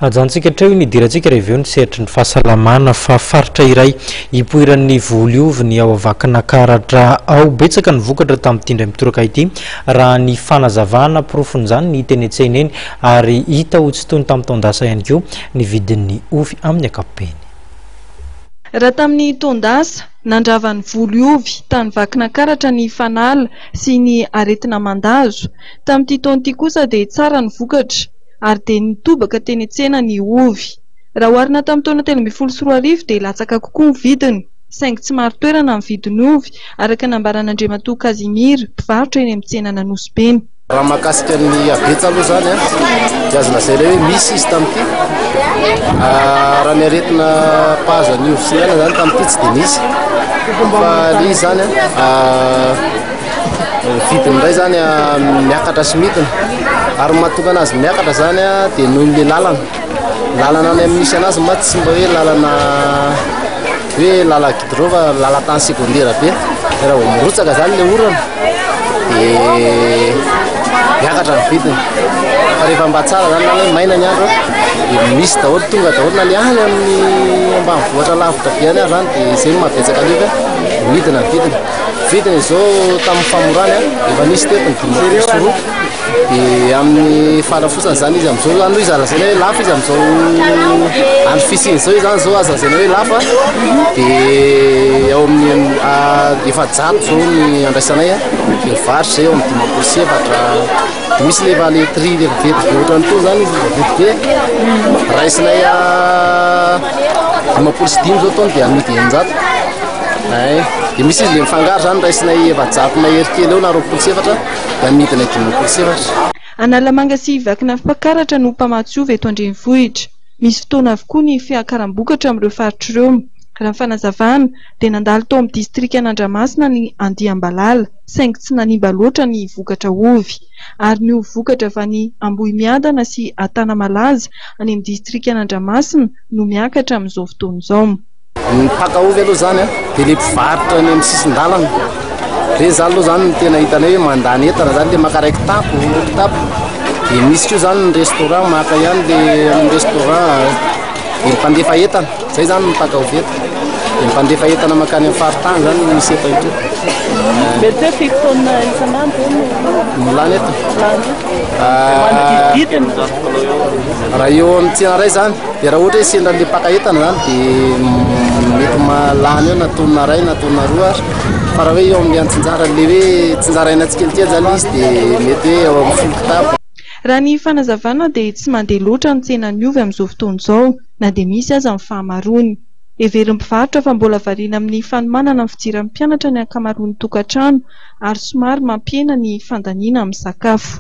Ajanontsika hatreo ny hidirantsika rehefa avy eo ny sehatry ny fahasalamana fa faritra iray hipoiran'ny voly ovy ny ao Vakinakaratra ao. Betsaka ny vokatra tamin'ity indray mitoraka ity raha ny fanazavana porofon'izany ny teny an-tsena eny ary hita ho tsy toy ny tamin'ny taon-dasa ihany koa ny vidin'ny ovy amin'ny ankapobeny. Raha tamin'ny taon-dasa, nandrava ny voly ovy tany Vakinakaratra ny fanala sy ny aretina mandazo. Tamin'ity taona ity kosa dia tsara ny vokatra ary dia nitobaka teny an-tsena ny ovy. Raha oharina tamin'ny taona 2013 dia latsaka kokoa ny vidiny, saingy tsy marin-toerana ny vidin'ny ovy, araka ny nambaran'Andriamatoa Casimir, mpivarotra eny amin'ny tsenan'Anosibe. Raha mahakasika ny habetsa aloha izany dia azo lazaina hoe misy izy tamin'ity. Raha ny aretina mpahazo an'io ovy sy ny anana izany tamin'ity tsy dia nisy. Fa ilay izy izany ny vidiny indray izany miakatra sy midina. Ary ny mahatonga anazy miakatra izany dia noho ny lalana. Lalana any amin'ny misy anazy mantsy tsy mba hoe lalana hoe lalana goudron fa lalan-tany secondaire be. Raha vao mirotsaka izany ilay orana dia miakatra ny vidiny. Fa rehefa mba tsara izany lalana hoe maina ny andro dia misy daholo, tonga daholo na ny any amin'ny ambanivohitra lavitra be any ary izany dia izay no mahabetsaka an'io fa midina ny vidiny. Vidiny izao tamin'ny famorany efa nisy teto ny 250. Dia amin'ny fahalafosany izany izy amin'izao izany izy lazaina hoe lafo izy amin'izao andro fisiany izao izany izao azo lazaina hoe lafo dia eo amin'ny 400 izao ny andraisanay dia mivarotra izay eo amin'ny 54 dia misy le efa le tri le vaventy be ohatran'itony izany izy vaventy be raisinay 55 izao tony dia amidy 600 ay dia misy izy le mifangaro izany raisinay 400 mahery kely eo na 24 dia amidinay 54. Analamanga sy Vakinanfakaratra no mpamatsy ovy eto an-drenivohitra. Misy fotoana avokoa ny fiakaram-bokatra amin'ireo faritra ireo. Raha ny fanazavana dia nandalo tao amin'ny distrikan'Andramasina ny andiam-balala saingy tsy nanimba loatra ny vokatra ovy. Ary ny ovy vokatra avy any Ambohimiadana sy Antanamalaza any amin'ny distrikan'Andramasina no miakatra amin'izao fotoana izao. Ny mpaka ovy aloha izany dia ilay mpivarotra any amin'ny sisin-dalana. Ireny izany aloha izany no tena hitanay hoe mandany entana izany, ilay maka iray kitapo, roa kitapo. Dia misy koa izany ny restaurant maka ihany ilay amin'ny restaurant, dia ny mpandefa entana. Izay izany ny mpaka ovy eto. Dia ny mpandefa entana mankany amin'ny faritany izany no misy eto ihany koa. Mety hoe firy taonina isan'andro eo no lany eto? Lany eto. Manodidididina. Raha eo amin'ny tsena iray izany. Dia raha ohatra hoe sendra an'ilay mpaka entana izany dia mety mahalany eo na taonina iray na taonina roa ary. Fa raha hoe eo amin'ny antsinjara ilay hoe tsinjaraina tsikelikely izany ilay izy dia mety hoe eo amin'ny 10 kitapo. Raha ny fanazavana dia tsy mandeha loatra ny tsenan'ny ovy amin'izao fotoana izao na dia misy aza ny fahamaroany. Heverin'ny mpivarotra fa mbola variana amin'ny fanomanana ny fidiran'ny mpianatra ny ankamaroan'ny tokantrano ary somary mampihena ny fandaniana amin'ny sakafo.